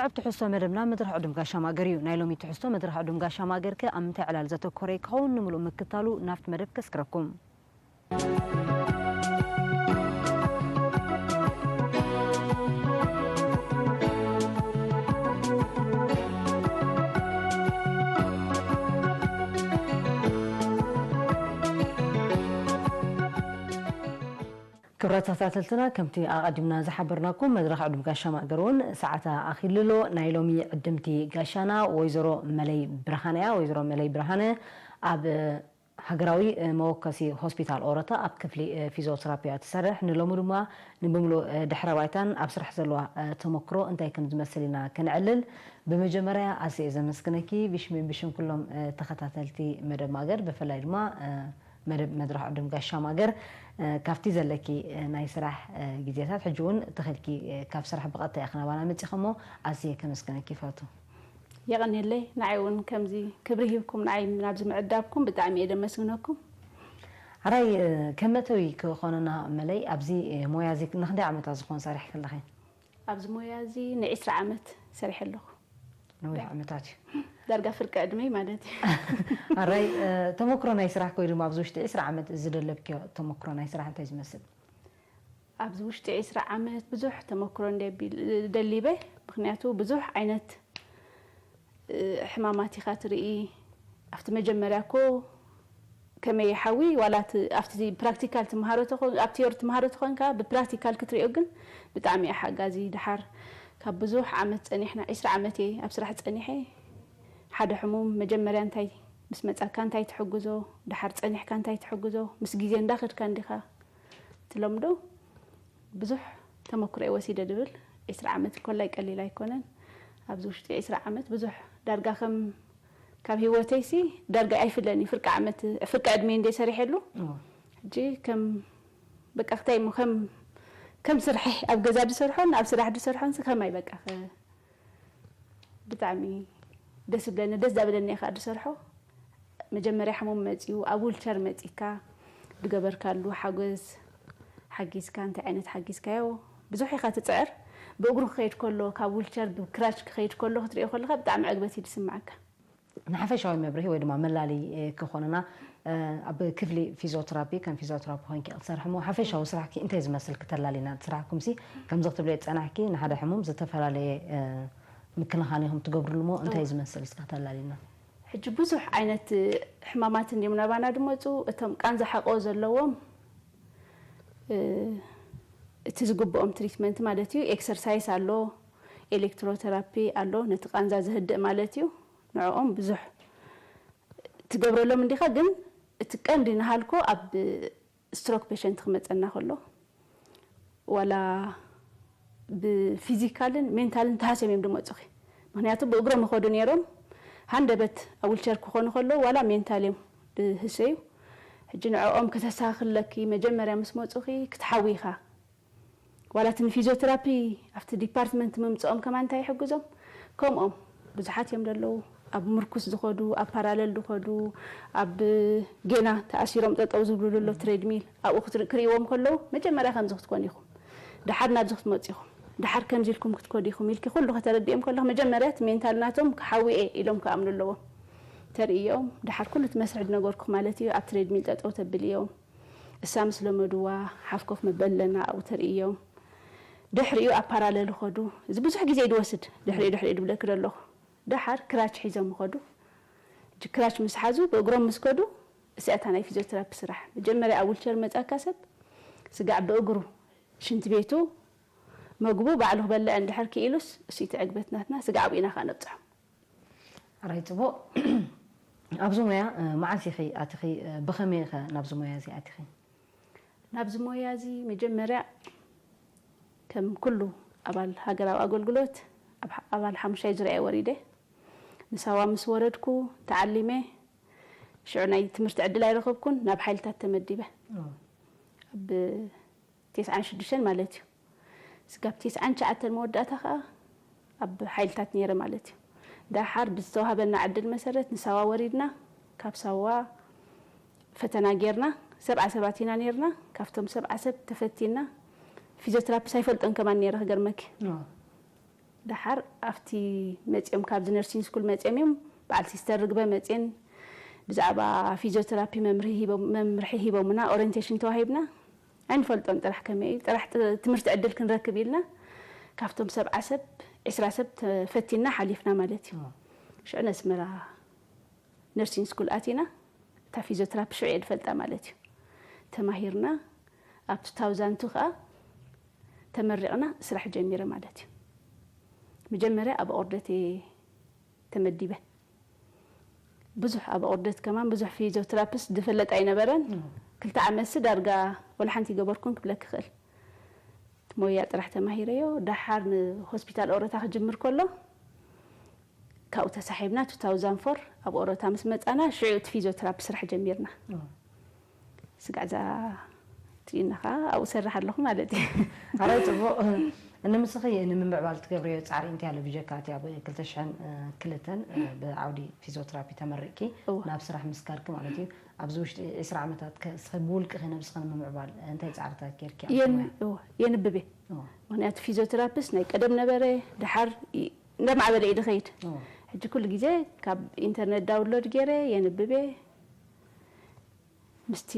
ኣብ ትሕዝቶ መደብና መድረኽ ዕዱም ጋሻ ማገር እዩ። ናይ ሎሚ ትሕዝቶ መድረኽ ዕዱም ጋሻ ማገር ከ ኣብ ምንታይ ዕላል ዘተኮረ ክኸውን ንምሉእ ምክታሉ ናብቲ መደብ ከስክረኩም። ክብራት ተኸታተልትና፣ ከምቲ ኣቐዲምና ዝሓበርናኩም፣ መድረኽ ዕዱም ጋሻ ማእገር እውን ሰዓታ ኣኺሉ ኣሎ። ናይ ሎሚ ዕድምቲ ጋሻና ወይዘሮ መለይ ብርሃነ እያ። ወይዘሮ መለይ ብርሃነ ኣብ ሃገራዊ መወከሲ ሆስፒታል ኦረታ ኣብ ክፍሊ ፊዚዮቴራፒ እያ ትሰርሕ። ንሎሚ ድማ ንብምሉእ ድሕረ ባይታን ኣብ ስራሕ ዘለዋ ተመክሮ እንታይ ከም ዝመስል ኢና ክንዕልል። ብመጀመርያ ኣዝየ ዘመስግነኪ ብሽምን ብሽም ኩሎም ተኸታተልቲ መደብ ማገር፣ ብፍላይ ድማ መደብ መድረኽ ዕዱም ጋሻ ማገር፣ እ፣ ካብቲ ዘለኪ፣ እ፣ ናይ ስራሕ፣ እ፣ ግዜታት፣ ሕጂ እውን ተኸልኪ፣ እ፣ ካብ ስራሕ ብቐጥታ ኢኺ ናባና መጺኺ እሞ፣ ኣዝየ ከመስግነኪ ይፈቱ። የቐንየለይ። ንዓይ እውን ከምዚ ክብሪ ሂብኩም ንዓይ ናብዚ ምዕዳብኩም ብጣዕሚ እየ ደመስግነኩም። ሕራይ፣ እ፣ ከም መእተዊ ክኾነና መለይ፣ ኣብዚ፣ እ፣ ሞያ እዚ ንኽንደይ ዓመታት ዝኾን ሰሪሕኪ ኣለኺ? ኣብዚ ሞያ እዚ ንዒስራ ዓመት ሰሪሐ ኣለኹ። ነዊሕ ዓመታት እዩ። ዳርጋ ፍርቂ ዕድመይ ማለት እዩ። ኣራይ፣ እ፣ ተመክሮ ናይ ስራሕ ወይ ድማ ኣብዚ ውሽጢ ዒስራ ዓመት ዝደለብክዮ ተመክሮ ናይ ስራሕ እንታይ ዝመስል? ኣብዚ ውሽጢ ዒስራ ዓመት ብዙሕ ተመክሮ እንደ ቢል-፣ ደሊበ፣ ምኽንያቱ ብዙሕ ዓይነት፣ እ፣ ሕማማት ኢኻ ትርኢ። ኣብቲ መጀመርያ እኮ ከመይ ሓዊ ዋላ እቲ ኣብቲ ፕራክቲካል ትመሃሮ ተኾን-፣ ኣብ ቲዮሪ ትመሃሮ ተኾንካ ብፕራክቲካል ክትሪኦ ግን ብጣዕሚ እዩ ሓጋዚ። ድሓር ካብ ብዙሕ ዓመት ጸኒሕና፣ ዒስራ ዓመት እየ ኣብ ስራሕ ጸኒሐ። ሓደ ሕሙም መጀመርያ እንታይ ምስ መጻካ እንታይ ትሕግዞ፣ ድሓር ጸኒሕካ እንታይ ትሕግዞ፣ ምስ ግዜ እንዳኸድካ እንዲኻ ትለምዶ። ብዙሕ ተመክሮ'የ ወሲደ ድብል። ዒስራ ዓመት ኮላይ ቀሊል ኣይኮነን። ኣብዚ ውሽጢ ዒስራ ዓመት ብዙሕ ዳርጋ ከም ካብ ህይወተይሲ ዳርጋ ኣይፍለን እዩ። ፍርቂ ዓመት፣ ፍርቂ ዕድመይ እንደ ሰሪሐሉ። እዎ። ሕጂ ከም በቃ ክታይ እሞ ከም፣ ከም ስርሐይ ኣብ ገዛ ድሰርሖን ኣብ ስራሕ ድሰርሖን ሲ ከማይ በቃ ከ-፣ ብጣዕሚ ደስ ዝብለኒ፣ ደስ ዛብለኒ እየ ከዓ ድሰርሖ። መጀመርያ ሕሙም መፂኡ ኣብ ዊልቸር መፂካ ድገበርካሉ ሓገዝ ሓጊዝካ፣ እንታይ ዓይነት ሓጊዝካዮ? ብዙሕ ኢኻ ትፅዕር። ብእግሩ ክኸይድ ከሎ፣ ካብ ዊልቸር ብክራች ክኸይድ ከሎ ክትሪኦ ከለኻ ብጣዕሚ ዕግበት እዩ ዝስምዓካ። ንሓፈሻዊ መብርሂ ወይ ድማ መላሊ፣ እ፣ ክኾነና፣ እ፣ ኣብ ክፍሊ ፊዚዮቴራፒ ከም ፊዚዮቴራፒ ኮይንኪ ክትሰርሒ እሞ ሓፈሻዊ ስራሕኪ እንታይ ዝመስል ክተላሊና? እቲ ስራሕኩምሲ ከምዚ ክትብልዮ ዝጸናሕኪ ንሓደ ሕሙም ዝተፈላለየ፣ እ፣ ምክንኻን ኢኹም ትገብርሉ እሞ እንታይ እዎ። ዝመስል እስኪ ክተላሊና? ሕጂ ብዙሕ ዓይነት ሕማማት እንዲዮም ናባና ድመፁ። እቶም ቃንዛ ሓቆ ዘለዎም፣ እ፣ እቲ ዝግብኦም ትሪትመንት ማለት እዩ። ኤክሰርሳይስ ኣሎ፣ ኤሌክትሮቴራፒ ኣሎ፣ ነቲ ቃንዛ ዘህድእ ማለት እዩ። ንዕኦም ብዙሕ ትገብረሎም እንዲኻ፣ ግን እቲ ቀንዲ ንሃልኮ ኣብ ስትሮክ ፔሸንት ክመፀና ከሎ ዋላ ብፊዚካልን ሜንታልን ተሃስዮም እዮም ድመፁኺ። ምኽንያቱ ብእግሮም ይኸዱ ነይሮም፣ ሃንደበት ኣብ ዊልቸር ክኾኑ ከለዉ ዋላ ሜንታል እዮም ድህሰዩ። ሕጂ ንዕኦም ከተስተኻኽለኪ መጀመርያ ምስ መፁኺ ክትሓዊ ኢኻ። ዋላ እቲ ንፊዚዮቴራፒ ኣብቲ ዲፓርትመንት ምምፅኦም ከማን እንታይ ይሕግዞም? ከምኦም ብዙሓት እዮም ዘለዉ። ኣብ ምርኩስ ዝኸዱ፣ ኣብ ፓራለል ዝኸዱ፣ ኣብ ጌና ተኣሲሮም ጠጠው ዝብሉ ኣሎ ትሬድሚል፣ ኣብኡ ክትር-፣ ክርእይዎም ከለዉ መጀመርያ ከምዚ ክትኮኑ ኢኹም፣ ደሓር ናብዚ ክትመፁ ኢኹም፣ ደሓር ከምዚ ኢልኩም ክትከዱ ኢኹም ኢልኪ ኩሉ ከተረድኦም ከለኹ መጀመርያ እቲ ሜንታል ናቶም ክሓዊ እየ ኢሎም ክኣምኑ ኣለዎም። ተርእዮም ደሓር ኩሉ እቲ መስርሕ ዝነገርኩ ማለት እዩ ኣብ ትሬድሚል ጠጠው ተብልዮም። እሳ ምስ ለመድዋ ሓፍ ኮፍ መበሊ ኣለና ኣብኡ ተርእዮም። ድሕሪኡ ኣብ ፓራለል ኸዱ። እዚ ብዙሕ ግዜ ድወስድ። ድሕሪኡ፣ ድሕሪኡ ድብለኪ ደለኹ። ደሓር ክራች ሒዞም ኸዱ። እጂ ክራች ምስ ሓዙ፣ ብእግሮም ምስ ከዱ፣ እዚኣ እታ ናይ ፊዚዮቴራፒ ስራሕ። መጀመርያ ኣብ ዊልቸር መጻካ ሰብ፣ ስጋዕ ብእግሩ፣ ሽንቲ ቤቱ፣ መግቡ ባዕሉ ክበልዕ እንድሕር ክኢሉስ፣ እሱ እቲ ዕግበት ናትና፣ ስጋዕ ኣብኡ ኢና ኸዓ ነብጽሖ። ኣራይ ጽቡቕ። ኣብዚ ሞያ፣ እ፣ መዓስ ኢኺ ኣቲኺ፣ እ፣ ብኸመይ ኢኸ ናብዚ ሞያ እዚ ኣቲኺ? ናብዚ ሞያ እዚ መጀመርያ ከም ኩሉ ኣባል ሃገራዊ ኣገልግሎት ኣብ ሓ-፣ ኣባል ሓሙሻይ ዙርያ እየ ወሪደ። ንሳዋ ምስ ወረድኩ ተዓሊመ፣ ሽዑ ናይ ትምህርቲ ዕድል ኣይረኸብኩን፣ ናብ ሓይልታት ተመዲበ። ኦ። ኣብ ተስዓን ሽዱሽተን ማለት እዩ። ስጋብ ተስዓን ትሽዓተን መወዳእታ ኸዓ ኣብ ሓይልታት ነይረ ማለት እዩ። ደሓር ብዝተዋህበና ዕድል መሰረት ንሳዋ ወሪድና፣ ካብ ሳዋ ፈተና ጌርና፣ ሰብዓ ሰባት ኢና ነይርና። ካብቶም ሰብዓ ሰብ ተፈቲና፣ ፊዚዮቴራፒስ ኣይፈልጦን ከማን ነይረ ክገርመኪ። ኦ። ደሓር ኣብቲ መጺኦም፣ ካብዚ ነርሲንግ ስኩል መጺኦም እዮም፣ በዓል ሲስተር ርግበ መጺኤን ብዛዕባ ፊዚዮቴራፒ መምርሒ ሂቦም- መምርሒ ሂቦምና፣ ኦሪንቴሽን ተዋሂብና። ኣይንፈልጦን ጥራሕ ከመይ እዩ፣ ጥራሕ ት- ትምህርቲ ዕድል ክንረክብ ኢልና ካብቶም ሰብዓ ሰብ፣ ዕስራ ሰብ ተፈቲና ሓሊፍና ማለት እዩ። ሽዑ ነስመራ ነርሲንግ ስኩል ኣቲና፣ እታ ፊዚዮቴራፒ ሽዑ እየ ዝፈልጣ ማለት እዩ። ተማሂርና፣ ኣብ ቱ ታውዛንድ ቱ ከዓ ተመሪቕና ስራሕ ጀሚረ ማለት እዩ። መጀመርያ ኣብ ኦርደት እየ ተመዲበ። ብዙሕ ኣብ ኦርደት ከማን ብዙሕ ፊዚዮቴራፒስት ዝፈለጥ ኣይነበረን። ክልተ ዓመት ሲ ዳርጋ ወላ ሓንቲ ይገበርኩን ክብለክ ይኽእል። ሞያ ጥራሕ ተማሂረዮ። ደሓር ንሆስፒታል ኦሮታ ክጅምር ከሎ ካብኡ ተሳሒብና ቱ ታውዛንድ ፎር ኣብ ኦሮታ ምስ መጻና ሽዑ እቲ ፊዚዮቴራፒ ስራሕ ጀሚርና። ስጋዕ እዛ ትሪእና ከዓ ኣብኡ ሰርሕ ኣለኹ ማለት እዩ። ኣራይ ጽቡቕ። ንምስኺ ንምምዕባል ትገብርዮ ጻዕሪ እንታይ ኣሎ? ብጀካ እቲ ኣብ ክልተ ሽሕን ክልተን ብዓውዲ ፊዚዮቴራፒ ተመሪቕኪ እወ። ናብ ስራሕ ምስካድኪ ማለት እዩ። ኣብዚ ውሽጢ ዕስራ ዓመታት ከ እስኺ ብውልቅኺ ነብስኺ ንምምዕባል እንታይ ጻዕርታት ጌርኪ ኣብቲ የን- ሞያ? እወ፣ የንብብ እየ። እወ። ምክንያቱ ፊዚዮቴራፒስት ናይ ቀደም ነበረ፣ ድሓር ይ- እንዳማዕበለ እዩ ድኸይድ። እወ። ሕጂ ኩሉ ግዜ ካብ ኢንተርኔት ዳውንሎድ ገይረ የንብብ እየ። ምስቲ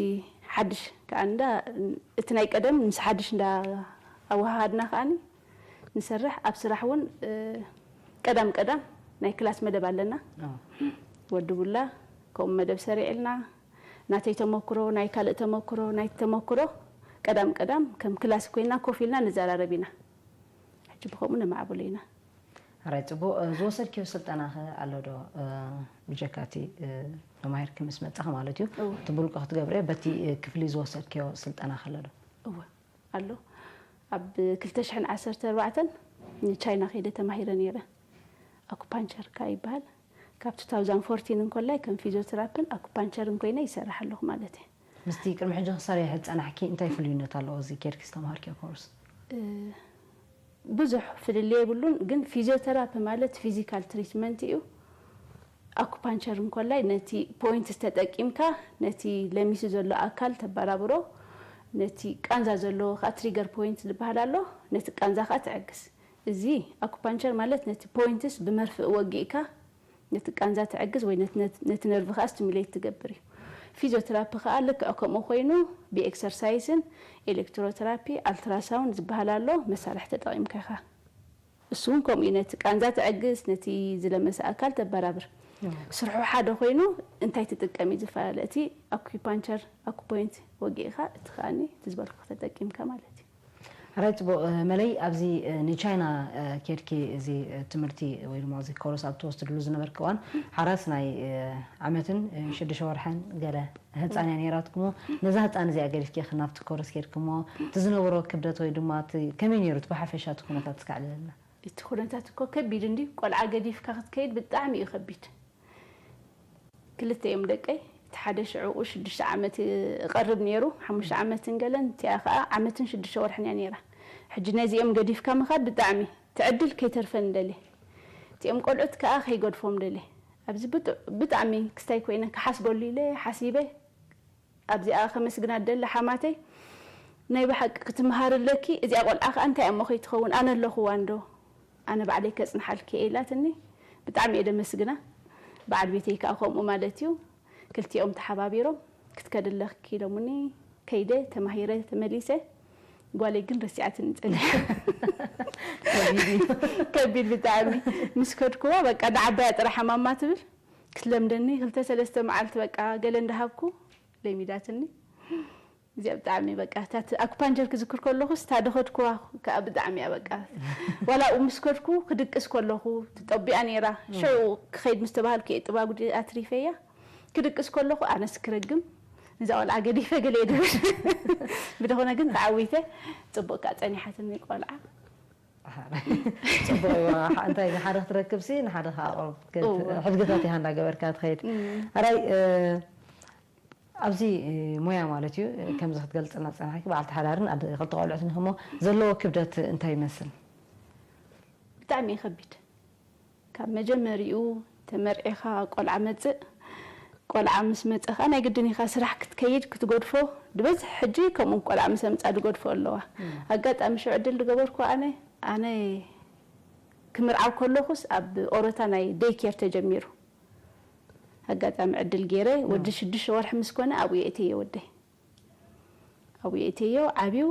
ሓድሽ ከዓ እንዳ እቲ ናይ ቀደም ምስ ሓድሽ እንዳ ኣወሃሃድና ከዓኒ ንሰርሕ። ኣብ ስራሕ እውን እ፣ ቀዳም ቀዳም ናይ ክላስ መደብ ኣለና። እወ። ወዲ ቡላ ከምኡ መደብ ሰሪዕልና ናተይ ተመክሮ ናይ ካልእ ተመክሮ ናይ ተመክሮ ቀዳም ቀዳም ከም ክላስ ኮይና ኮፍ ኢልና ንዘራረብ ኢና። ሕጂ ብከምኡ ነማዕብሎ ኢና። ኣራይ ጽቡቕ። ዝወሰድክዮ ስልጠና ኸ ኣሎ ዶ? ብጀካቲ ተማሂርኪ ምስ መጻኺ ማለት እዩ። እወ። እቲ ብውልቂ ክትገብርዮ በቲ ክፍሊ ዝወሰድክዮ ስልጠና ከ ኣሎ ዶ? እወ ኣሎ። ኣብ ክልተ ሽሕን ዓሰርተ ኣርባዕተን ንቻይና ከይደ ተማሂረ ነይረ። ኣኩፓንቸር ከኣ ይበሃል። ካብ ቱ ታውዛንድ ፎርቲን እንኮላይ ከም ፊዚዮቴራፒን ኣኩፓንቸርን ኮይነ ይሰርሕ ኣለኹ ማለት እየ። ምስቲ ቅድሚ ሕጂ ክሰርሒ ዝጸናሕኪ እንታይ ፍልዩነት ኣለዎ? እዚ ኬድኪ ዝተማሃርክዮ ኮርስ? ብዙሕ ፍልልይ የብሉን፣ ግን ፊዚዮቴራፒ ማለት ፊዚካል ትሪትመንት እዩ። ኣኩፓንቸር እንኮላይ ነቲ ፖይንት ተጠቂምካ ነቲ ለሚሱ ዘሎ ኣካል ተበራብሮ፣ ነቲ ቃንዛ ዘለዎ ከዓ ትሪገር ፖይንት ዝበሃል ኣሎ፣ ነቲ ቃንዛ ከዓ ትዕግስ። እዚ ኣኩፓንቸር ማለት ነቲ ፖይንትስ ብመርፍእ ወጊእካ ነቲ ቃንዛ ትዕግዝ ወይ ነቲ ነርቭ ከዓ ስቲሙሌት ትገብር እዩ። ፊዚዮቴራፒ ከዓ ልክዕ ከምኡ ኮይኑ ብኤክሰርሳይስን ኤሌክትሮቴራፒ ኣልትራሳውንድ ዝበሃል ኣሎ መሳርሒ ተጠቒምካ ኢኻ። እሱ እውን ከምኡ እዩ፣ ነቲ ቃንዛ ትዕግዝ፣ ነቲ ዝለመሰ ኣካል ተበራብር። ስርሑ ሓደ ኮይኑ እንታይ ትጥቀም እዩ ዝፈላለ። እቲ ኣኩፓንቸር ኣኩፖይንት ወጊእኻ፣ እቲ ከኣኒ እቲ ዝበልኩ ተጠቂምካ ማለት እዩ። ሕራይ ፅቡቕ መለይ፣ ኣብዚ ንቻይና ኬድኪ እዚ ትምህርቲ ወይ ድማ እዚ ኮርስ ኣብ ትወስድሉ ዝነበርኪ እዋን ሓራስ ናይ ዓመትን ሽዱሽተ ወርሕን ገለ ህፃን እያ ነይራትኩሞ። ነዛ ህፃን እዚኣ ገዲፍኪ ኢኺ ናብቲ ኮርስ ኬድክሞ። እቲ ዝነበሮ ክብደት ወይ ድማ እቲ ከመይ ነይሩ እቲ ብሓፈሻ እቲ ኩነታት እስከ ኣዕልለልና። እቲ ኩነታት እኮ ከቢድ እንዲ ቆልዓ ገዲፍካ ክትከይድ ብጣዕሚ እዩ ከቢድ። ክልተ እዮም ደቀይ። እቲ ሓደ ሽዑ ሽዱሽተ ዓመት እቐርብ ነይሩ፣ ሓሙሽተ ዓመትን ገለን፣ እቲኣ ኸዓ ዓመትን ሽዱሽተ ወርሕን እያ ነይራ። ሕጂ ነዚኦም ገዲፍካ ምኻድ ብጣዕሚ ትዕድል ከይተርፈን ደልየ። እቲኦም ቆልዑት ከኣ ከይገድፎም ደልየ። ኣብዚ ብጥ- ብጣዕሚ ክስታይ ኮይነ ክሓስበሉ ኢለ ሓሲበ። ኣብዚኣ ከመስግና ደሊ ሓማተይ ናይ ብሓቂ ክትምሃር ኣለኪ እዚኣ ቆልዓ ከኣ እንታይ እሞ ከይትኸውን ኣነ ኣለኹዋ እንዶ ኣነ ባዕለይ ከጽንሓልኪ እየ ኢላትኒ። ብጣዕሚ እየ ደመስግና። በዓል ቤተይ ከኣ ከምኡ ማለት እዩ። ክልቲኦም ተሓባቢሮም ክትከዲ ኣለኪ ኢሎምኒ ከይደ ተማሂረ ተመሊሰ። ጓለይ ግን ረሲዓትኒ ጸኒሓ። ከቢድ ብጣዕሚ ምስ ከድኩዋ በቃ ንዓባያ ጥራሕ ማማ ትብል ክትለምደኒ ክልተ ሰለስተ መዓልቲ በቃ ገለ እንዳሃብኩ ለሚዳትኒ። እዚኣ ብጣዕሚ በቃ እታ ኣኩፓንቸር ክዝክር ከለኹስ እታ ደኸድኩዋ ከዓ ብጣዕሚ እያ በቃ ዋላ ኣብኡ ምስ ከድኩ ክድቅስ ከለኹ ትጠቢኣ ነይራ ሽዑ ክኸይድ ምስ ተባሃልኩ እየ ጥባጉዲ ኣትሪፈያ ክድቅስ ከለኹ ኣነስ ክረግም ነዛ ቆልዓ ገዲፈ ገለ እየ ድብል ብድኾነ ግን ተዓዊተ ፅቡቅ ከዓ ፀኒሓትኒ ቆልዓ ፅቡቅ እዩ። እንታይ ንሓደ ክትረክብ ሲ ንሓደ ከዓ ቁሩብ ሕድግታት ኢኻ እንዳገበርካ ትኸይድ። ኣራይ ኣብዚ ሞያ ማለት እዩ ከምዚ ክትገልፅልና ፀናሕኪ በዓልቲ ሓዳርን ክልተ ቆልዑትን ኢኹሞ ዘለዎ ክብደት እንታይ ይመስል? ብጣዕሚ እዩ ከቢድ። ካብ መጀመሪኡ ተመርዒኻ ቆልዓ መፅእ ቆልዓ ምስ መፀ ከዓ ናይ ግድን ኢኻ ስራሕ ክትከይድ ክትገድፎ ዝበዝሕ ሕጂ ከምኡ ቆልዓ ምስ ኣምፃ ዝገድፎ ኣለዋ። ኣጋጣሚ ሽዑ ዕድል ዝገበርኩ ኣነ ኣነ ምርዓው ከለኹስ ኣብ ኦሮታ ናይ ዴይ ኬር ተጀሚሩ። ኣጋጣሚ ዕድል ገይረ፣ ወዲ ሽዱሽተ ወርሒ ምስ ኮነ ኣብኡ የእተዮ ወደይ። ኣብኡ የእተዮ፣ ዓብዩ።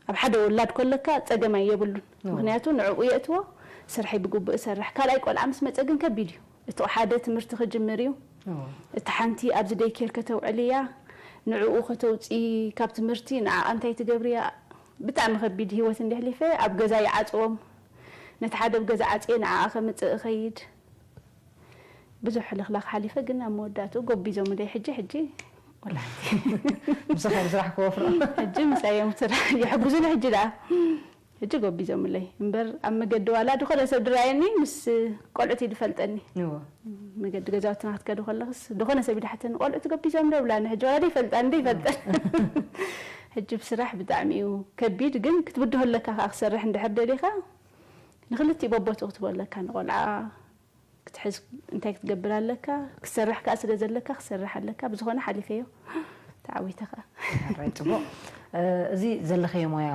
ኣብ ሓደ ወላድ ከለካ ጸገም ኣየብሉን። ምኽንያቱ ንዕኡ የእትዎ፣ ስርሐይ ብግቡእ እሰርሕ። ካልኣይ ቆልዓ ምስ መጸ ግን ከቢድ እዩ። እቲ ሓደ ትምህርቲ ክጅምር እዩ። እቲ ሓንቲ ኣብዚ ዴይ ኬር ከተውዕል እያ። ንዕኡ ከተውጽኢ ካብ ትምህርቲ ንዓኣ እንታይ ትገብርያ? ብጣዕሚ ከቢድ ህይወት እንዲ ኣሕሊፈ፣ ኣብ ገዛ ይዓጽዎም። ነቲ ሓደ ኣብ ገዛ ዓጽየ ንዓኣ ከምጽእ እኸይድ። ብዙሕ ሕልኽላኽ ሓሊፈ፣ ግን ኣብ መወዳእትኡ ጎቢዞምለይ። ሕጂ፣ ሕጂ ቆልዓቲ ምሳኻ ስራሕ ክወፍሮ። ሕጂ ምሳይ እዮም ስራሕ ይሕግዙኒ። ሕጂ ደኣ ሕጂ ጎቢዞምለይ እምበር፣ ኣብ መገዲ ዋላ ዝኾነ ሰብ ድራየኒ፣ ምስ ቆልዑት እዩ ዝፈልጠኒ። እዎ። መገዲ ገዛውትና ክትከዱ ከለኽስ፣ ዝኾነ ሰብ ይድሓተኒ፣ ቆልዑት ጎቢዞም ዶ ይብላኒ። ሕጂ ዋላ ይፈልጣኒ ዶ ይፈልጠን። ሕጂ ብስራሕ ብጣዕሚ እዩ ከቢድ፣ ግን ክትብድሆ ኣለካ ከዓ፣ ክሰርሕ እንድሕር ደሊኻ ንክልቲኡ በቦትኡ ክትቦ ኣለካ። ንቆልዓ ክትሕዝ እንታይ ክትገብር ኣለካ? ክትሰርሕ ከዓ ስለ ዘለካ ክትሰርሕ ኣለካ። ብዝኾነ ሓሊፈዮ፣ ተዓዊተ ከዓ። ሕራይ፣ ጽቡቕ። እዚ ዘለኸዮ ሞያ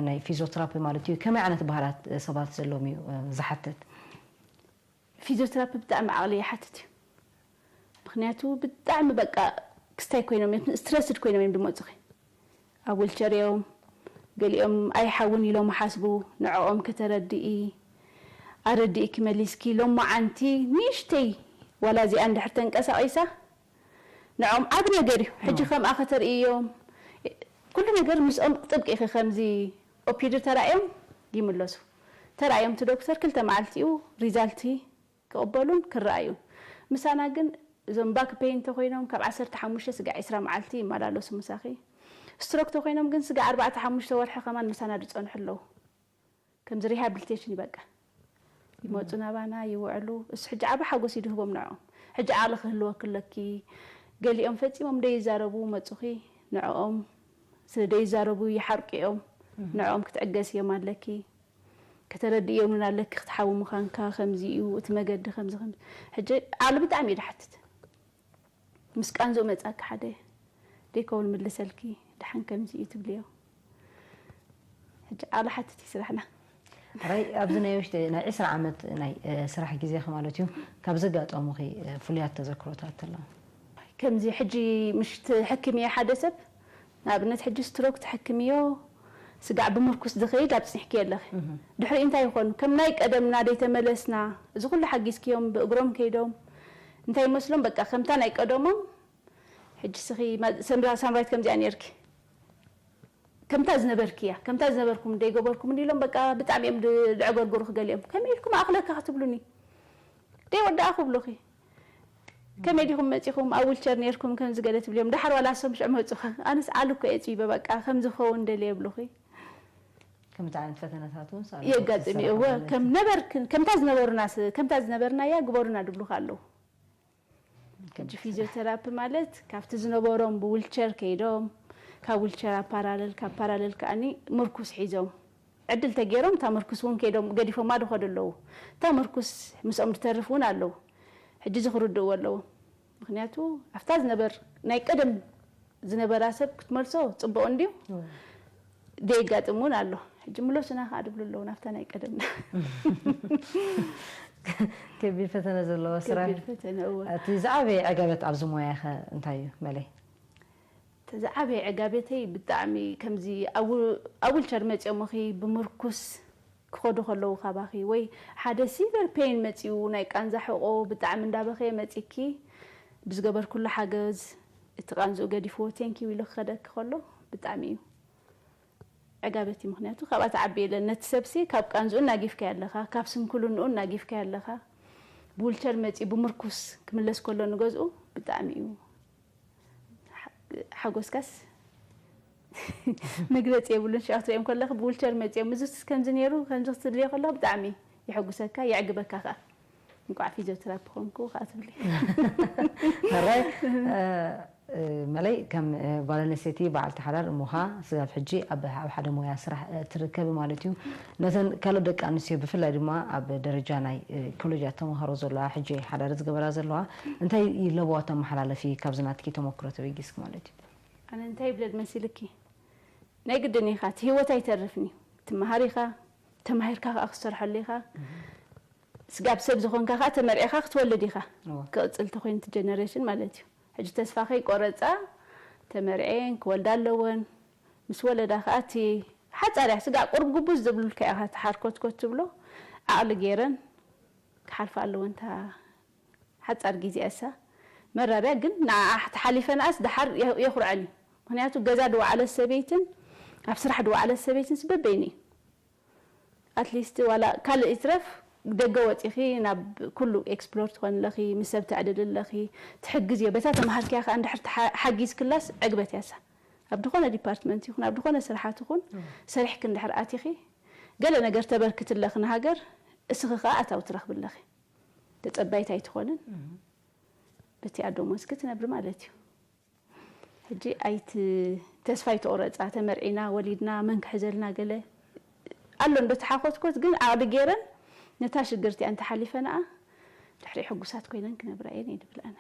ናይ ፊዚዮትራፒ ማለት እዩ፣ ከመይ ዓይነት ባህርያት ሰባት ዘለዎም እዩ ዝሓትት? ፊዚዮትራፒ ብጣዕሚ ዓቕሊ ይሓትት እዩ። ምኽንያቱ ብጣዕሚ በቃ ክስታይ ኮይኖም እዮም፣ ስትረስድ ኮይኖም እዮም ዝመፁኺ። ኣብ ዊልቸር እዮም፣ ገሊኦም ኣይሓውን ኢሎም ሓስቡ። ንዕኦም ከተረድኢ፣ ኣረድኢኪ መሊስኪ፣ ሎማዓንቲ ንእሽተይ ዋላ እዚኣ እንድሕር ተንቀሳቒሳ ንዕኦም ዓብ ነገር እዩ። ሕጂ ከምኣ ከተርእዮም፣ ኩሉ ነገር ምስኦም ጥብቂ ኢኺ። ከምዚ ኦፒዲ ተራእዮም ይምለሱ። ተራእዮም እቲ ዶክተር ክልተ መዓልቲ እዩ ሪዛልቲ ክቕበሉን ክረኣዩን። ምሳና ግን እዞም ባክ ፔን እንተኾይኖም ካብ ዓሰርተ ሓሙሽተ ስጋዕ ዒስራ መዓልቲ ይመላለሱ ምሳኺ። ስትሮክ ተኾይኖም ግን ስጋዕ ኣርባዕተ ሓሙሽተ ወርሒ ከማን ምሳና ዝፀንሑ ኣለዉ። ከምዚ ሪሃብሊቴሽን ይበቃ። ይመፁ ናባና ይውዕሉ። እሱ ሕጂ ዓቢ ሓጎስ እዩ ድህቦም ንዕኦም። ሕጂ ዓቕሊ ክህልወኪ ኣለኪ። ገሊኦም ፈጺሞም ደይዛረቡ መፁኺ። ንዕኦም ስለ ደይዛረቡ ይሓርቁ እዮም። ንዕኦም ክትዕገስዮም ኣለኪ። ከተረድእዮምን ኣለኪ ክትሓዊ ምዃንካ፣ ከምዚ እዩ እቲ መገዲ፣ ከምዚ ከምዚ። ሕጂ ዓቕሊ ብጣዕሚ እዩ ድሓትት። ምስ ቃንዝኡ መጻኪ ሓደ ደይከውን ምልሰልኪ፣ ደሓን ከምዚ እዩ ትብልዮ። ሕጂ ዓቕሊ ሓትት እዩ ስራሕና። ሕራይ፣ ኣብዚ ናይ ውሽጢ ናይ ዒስራ ዓመት ናይ ስራሕ ግዜኺ ማለት እዩ፣ ካብ ዘጋጠሙኺ ፍሉያት ተዘክሮታት ኣለዋ? ከምዚ ሕጂ ምሽ ትሕክምዮ ሓደ ሰብ፣ ንኣብነት ሕጂ ስትሮክ ትሕክምዮ፣ ስጋዕ ብምርኩስ ዝኸይድ ኣብጽሕኪ ኣለኺ። ድሕሪኡ እንታይ ይኾኑ? ከም ናይ ቀደምና ደይተመለስና፣ እዚ ኩሉ ሓጊዝክዮም ብእግሮም ከይዶም እንታይ ይመስሎም? በቃ ከምታ ናይ ቀደሞም። ሕጂ ስኺ ሳምራይት ከምዚኣ ነርኪ፣ ከምታ ዝነበርክያ፣ ከምታ ዝነበርኩም ደይገበርኩም እንዲሎም በቃ ብጣዕሚ እዮም ድዕገርግሩ ክገሊኦም። ከመይ ኢልኩም ኣኽለካ ክትብሉኒ? ደይ ወዳኣ ክብሉኺ። ከመይ ዲኹም መጺኹም ኣብ ዊልቸር ነርኩም ከምዚ ገለ ትብልዮም። ዳሓር ዋላ ሶም ሽዑ መጹኻ። ኣነስ ዓል እኮ እየ ጽቢበ በቃ ከምዚ ክኸውን ደልየ ይብሉኺ። ከምዚ ዓይነት ፈተነታት እውን ሳሉ የጋጥም እዩ። እወ ከም ነበርክን ከምታ ዝነበሩና ከምታ ዝነበርናያ ግበሩና ድብሉኻ ኣለዉ። ሕጂ ፊዚዮቴራፒ ማለት ካብቲ ዝነበሮም ብዊልቸር ከይዶም ካብ ዊልቸር ኣብ ፓራለል ካብ ፓራለል ከኣኒ ምርኩስ ሒዞም ዕድል ተገይሮም እታ ምርኩስ እውን ከይዶም ገዲፎማ ድኸዱ ኣለዉ። እታ ምርኩስ ምስኦም ድተርፍ እውን ኣለዉ። ሕጂ እዚ ክርድእዎ ኣለዎም። ምክንያቱ ኣብታ ዝነበር ናይ ቀደም ዝነበራ ሰብ ክትመልሶ ጽቡቕ እንድዩ ደየጋጥም እውን ኣሎ። ሕጂ ምለሱና ከዓ ድብሉ ኣለዉ ናብታ ናይ ቀደምና። ከቢድ ፈተነ ዘለዎ ስራሕ። ከቢድ ፈተነ እወ። እቲ ዝዓበየ ዕጋበት ኣብዚ ሞያኸ እንታይ እዩ መለይ? እቲ ዝዓበየ ዕጋበተይ ብጣዕሚ ከምዚ ኣብ ው- ኣብ ዊልቸር መፂኦም ኺ ብምርኩስ ክኸዱ ከለዉ ካባኺ ወይ ሓደ ሲቨር ፔን መፂኡ ናይ ቃንዛ ሕቆ ብጣዕሚ እንዳበኸየ መፂኪ ብዝገበርኩሉ ሓገዝ እቲ ቃንዝኡ ገዲፍዎ ቴንኪው ኢሉ ክኸደኪ ከሎ ብጣዕሚ እዩ ዕጋበት እዩ። ምክንያቱ ካብኣ ትዓቢ የለን። ነቲ ሰብሲ ካብ ቃንዝኡ እናጊፍካዮ ኣለኻ፣ ካብ ስንኩልንኡ እናጊፍካዮ ኣለኻ። ብዊልቸር መፂኡ ብምርኩስ ክምለስ ከሎ ንገዝኡ ብጣዕሚ እዩ ሓ- ሓጎስካስ መግለፂ የብሉን። ሽዑ ክትሪኦም ከለኺ ብዊልቸር መፂኦም እዙስ ከምዚ ነይሩ ከምዚ ክትብልዮ ከለኺ ብጣዕሚ የሐጉሰካ የዕግበካ ከዓ። እንቋዕ ፊዚዮቴራፒ ኮንኩ ከዓ ትብሊ። ሕራይ መለይ ከም ጓል ኣንስተይቲ በዓልቲ ሓዳር እሞኻ ስጋብ ሕጂ ኣብ ኣብ ሓደ ሞያ ስራሕ ትርከቢ ማለት እዩ። ነተን ካልኦት ደቂ ኣንስትዮ ብፍላይ ድማ ኣብ ደረጃ ናይ ኮሌጃት ተምሃሮ ዘለዋ ሕጂ ሓዳር ዝገበራ ዘለዋ እንታይ ይለብዋ ተመሓላለፊ ካብዚ ናትኪ ተመክሮ ተበጊስኪ ማለት እዩ? ኣነ እንታይ ይብለድ መሲልኪ ናይ ግድን ኢኻ እቲ ህይወት ኣይተርፍን እዩ። ትመሃር ኢኻ ተማሂርካ ከዓ ክትሰርሐሉ ኢኻ። ስጋብ ሰብ ዝኾንካ ከዓ ተመርዒኻ ክትወልድ ኢኻ። እወ። ክቕፅል ተኮይኑ እቲ ጀነሬሽን ማለት እዩ። ሕጂ ተስፋ ከይቆረፃ ተመርዔን ክወልዳ ኣለወን። ምስ ወለዳ ከዓ እቲ ሓፃር እያ ስጋዕ ቁርብ ጉቡዝ ዝብሉልካ ኢኻ፣ ተሓርኮትኮት ትብሎ ዓቕሊ ገይረን ክሓልፋ ኣለወን። እታ ሓፃር ግዜ እሳ መራርያ ግን ንዓ ተሓሊፈንኣስ ደሓር የ- የኹርዐን እዩ። ምክንያቱ ገዛ ድወዓለት ሰበይትን ኣብ ስራሕ ድወዓለት ሰበይትን ስበበይኒ እዩ። ኣትሊስት ዋላ ካልእ ይትረፍ ደገ ወፂኺ ናብ ኩሉ ኤክስፕሎር ትኾን ኣለኺ፣ ምስ ሰብ ተዕልል ኣለኺ፣ ትሕግዝዮ። በታ ተምሃርክያ ከዓ እንድሕር ተሓ- ሓጊዝክላስ ዕግበት ያሳ ኣብ ዝኾነ ዲፓርትመንት ይኹን ኣብ ዝኾነ ስራሓት ይኹን ሰሪሕኪ እንድሕር ኣቲኺ ገለ ነገር ተበርክቲ ኣለኺ ንሃገር፣ እስኺ ከዓ ኣታዊ ትረኽቢ ኣለኺ። ተፀባይት ኣይትኾንን። በቲ ኣዶሞስኪ ትነብሪ ማለት እዩ። ሕጂ ኣይት ተስፋ ኣይትቑረፃ፣ ተመርዒና ወሊድና መን ክሕዘልና ገለ ኣሎ እንዶ ተሓኮትኮት፣ ግን ዓቕሊ ገይረን ነታ ሽግር እቲኣ እንተሓሊፈንኣ ድሕሪ ሕጉሳት ኮይነን ክነብራ እየን እየ ድብል ኣነ።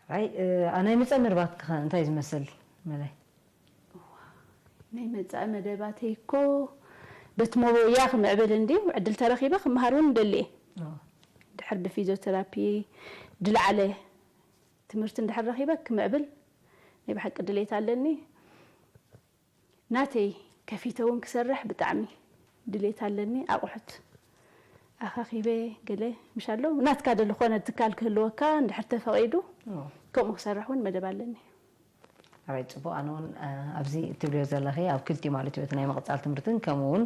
ኣይ ኣናይ ምፀ መርባትኪ ከ እንታይ ዝመስል መላይ? ናይ መፃኢ መደባተይ እኮ በቲ ሞያ ክምዕብል እንድዩ ዕድል ተረኺበ ክመሃር እውን እንደሊ እየ። ድሕር ብፊዚዮቴራፒ ድልዓለ ትምህርቲ እንድሕር ረኺበ ክምዕብል ናይ ብሓቂ ድሌት ኣለኒ። ናተይ ከፊተ እውን ክሰርሕ ብጣዕሚ ድሌት ኣለኒ። ኣቑሑት ኣኻኺበ ገለ ምሽ ኣሎ ናትካ ዶ ዝኾነ ትካል ክህልወካ እንድሕር ተፈቒዱ ከምኡ ክሰርሕ እውን መደብ ኣለኒ። ኣራይ ፅቡቅ። ኣነ እውን ኣብዚ እትብልዮ ዘለኺ ኣብ ክልቲ ማለት እዩ እቲ ናይ ምቕፃል ትምህርትን ከምኡ እውን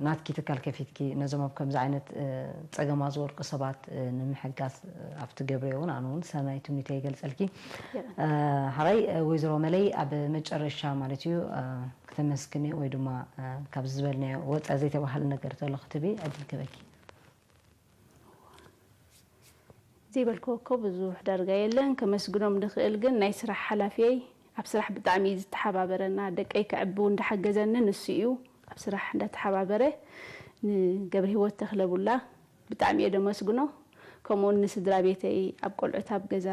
ናትኪ ትካል ከፊትኪ ነዞም ኣብ ከምዚ ዓይነት ፀገማ ዝወድቁ ሰባት ንምሕጋዝ ኣብቲ ገብርዮ እውን ኣነ እውን ሰናይ ትምኒተይ ይገልፀልኪ። ሓራይ ወይዘሮ መለይ ኣብ መጨረሻ ማለት እዩ ክተመስግኒ ወይ ድማ ካብዚ ዝበልናዮ ወፃ ዘይተባሃለ ነገር ተሎ ክትቢ ዕድል ክበኪ። ዘይበልክዎ እኮ ብዙሕ ዳርጋ የለን። ከመስግኖም ንኽእል ግን ናይ ስራሕ ሓላፊየይ ኣብ ስራሕ ብጣዕሚ እዩ ዝተሓባበረና፣ ደቀይ ክዕብው እንዳሓገዘኒ ንሱ እዩ። ኣብ ስራሕ እንዳተሓባበረ ንገብረ ህይወት ተኽለቡላ ብጣዕሚ እየ ደመስግኖ። ከምኡውን ንስድራ ቤተይ ኣብ ቆልዑት ኣብ ገዛ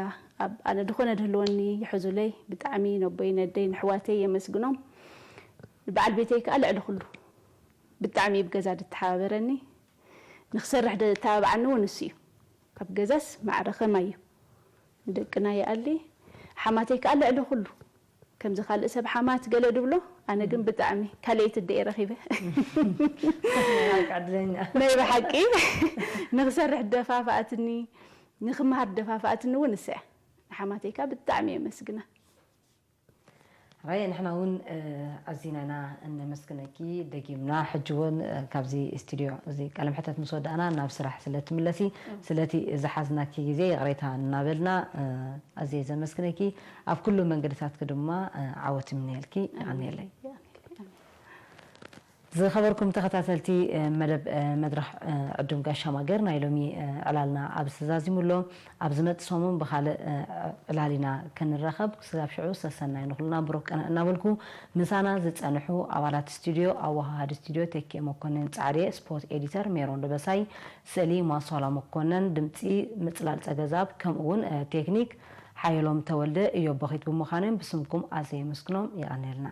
ኣብ ኣነ ድኾነ ድህልወኒ ይሕዙለይ ብጣዕሚ ነቦይ ነደይ ንሕዋተይ የመስግኖም። ንበዓል ቤተይ ከዓ ልዕሊ ኩሉ ብጣዕሚ እዩ ብገዛ ድተሓባበረኒ። ንክሰርሕ ደተባብዓኒ እውን ንሱ እዩ። ኣብ ገዛስ ማዕረ ከማይ እዩ። ንደቅና ይኣሊ። ሓማተይ ከዓ ልዕሊ ኩሉ ከምዚ ካልእ ሰብ ሓማት ገለ ድብሎ ኣነ ግን ብጣዕሚ ካልኣይቲ ደየ ረኺበ። ዕድለኛ። ናይ ብሓቂ ንክሰርሕ ደፋፋኣትኒ ንክመሃር ደፋፋኣትኒ እውን ንሳ እያ። ንሓማተይ ከዓ ብጣዕሚ የመስግና። ራየ ንሕና እውን ኣዚና ኢና እነመስግነኪ ደጊምና። ሕጂ እውን ካብዚ ስቱድዮ እዚ ቃለ መሕተት ምስ ወዳእና ናብ ስራሕ ስለ ትምለሲ ስለቲ ዝሓዝናኪ ግዜ ይቕሬታ እናበልና ኣዝየ ዘመስግነኪ። ኣብ ኩሉ መንገድታትኪ ድማ ዓወት ይምነየልኪ። ይቐንየለይ። ዝኸበርኩም ተኸታተልቲ መደብ መድረኽ ዕዱም ጋሻ ማገር ናይ ሎሚ ዕላልና ኣብዚ ተዛዚሙ ኣሎ። ኣብ ዝመጽእ ሰሙን ብኻልእ ዕላል ኢና ክንራኸብ። ክስጋብ ሽዑ ሰሰናይ ንኹልና ብሩኽ ቅነ እናበልኩ ምሳና ዝጸንሑ ኣባላት ስቱድዮ ኣወሃሃዲ ስቱድዮ ተኪኤ መኮንን ጻዕዴ፣ ስፖርት ኤዲተር ሜሮን ደበሳይ፣ ስእሊ ማስዋላ መኮነን፣ ድምጺ ምጽላል ጸገዛብ ከምኡ እውን ቴክኒክ ሓየሎም ተወልደ እዮ በኺት ብምዃኖም ብስምኩም ኣዘ የመስግኖም። ይቐንየልና።